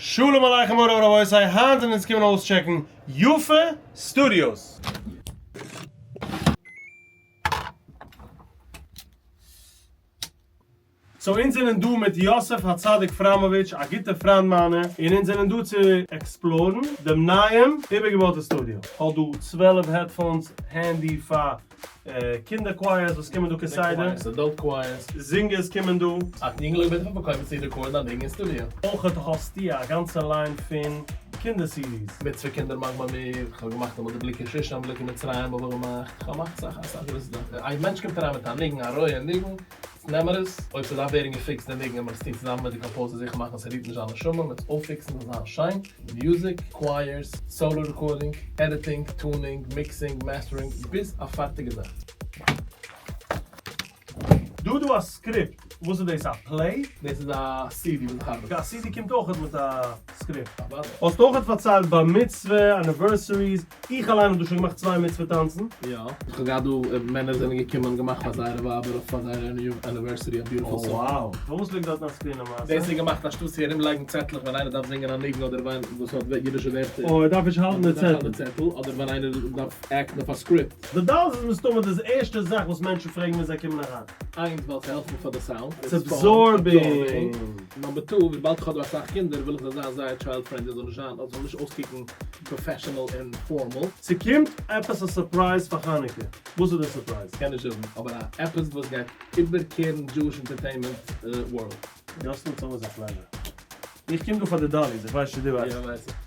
שלום עליכם מורי ורבותי, היינט זענען אונז געקומען אויסטשעקן יפה Studios. So אונז זענען דא מיט יוסף הצדיק פראמאוויטש, א גוטע פריינד מיינע, און אונז זענען דא צו explore ן דעם נייעם איבערגעבויטע studio. האט דא 12 headphones handy פאר קינדער choirs וואס קומען דא כסדר. Choirs, adult choirs. זינגערס קומען דא. א יונגעלע געבעטן פאר פארקויפן צו record ן א ניגון אין studio. אויך האסטו א גאנצע line פון קינדער CDs. מצוה קינדער מאך ביי מיר, איך האב געמאכט אמאל די בליקי שושן, בליקי מצרים האב איך געמאכט, איך האב געמאכט אסאך אסאך געוויסע זאכן. א מענטש קומט אריין מיט א ניגון, א רויע ניגון, נעם עס, אויב ס'דארף ווערן געפיקסט די ניגון, וועט מען עס טון צוזאמען מיט די composer זיכער מאכן אז ס'רירט נישט זיין נשמה, מ'וועט עס אויפפיקסן ס'זאל זיין שיין, music, choirs, solo recording, editing, tuning, mixing, mastering, ביז א פארטיגע זאך. דא איז דא א script, וואס איז דאס א play? דאס איז א CD וואס איך ארבעט. א CD קומט אויכעט מיט א script. אוודאי. האסט אויכעט פארציילט בר מצוה, anniversaries, איך אליין האב דא שוין געמאכט צוויי מצוה טאנצן. יא, איך האב געהאט דא מענער זענען געקומען און געמאכט פאר זייערע ווייבער אויף פאר זייער anniversary א beautiful song. Wow! פארוואס ליגט דארטן א screen למעשה? דאס איז געמאכט אנשטאט צו ארום לייגן צעטלעך ווען איינער דארף זינגען א ניגון אדער ווען וואס האט אידישע ווערטער. אוי, ער דארף נישט האלטן די צעטל. צעטל, אדער ווען איינער דארף act ן אויף א script. די dolls איז מסתמא די ערשטע זאך וואס מענטשן פרעגן ווען זיי קומען אריין. איינס ווייל ס'העלפט מיר פאר די sound. It's absorbing. Number two, וויבאלד איך האב דא אסאך קינדער וויל איך זיי זיין זייער child friendly, זאל נישט זיין, זאל נישט אויסקוקן professional און formal. ס'קומט עפעס א surprise פאר חנוכה? וואס איז די surprise? קען נישט זאגן, אבער א עפעס וואס גייט איבערקערן Jewish entertainment world. יאסל, it's always a pleasure. איך קום דא פאר די dollies, איך ווייס נישט צו דו ווייסט. יא ווייס איך.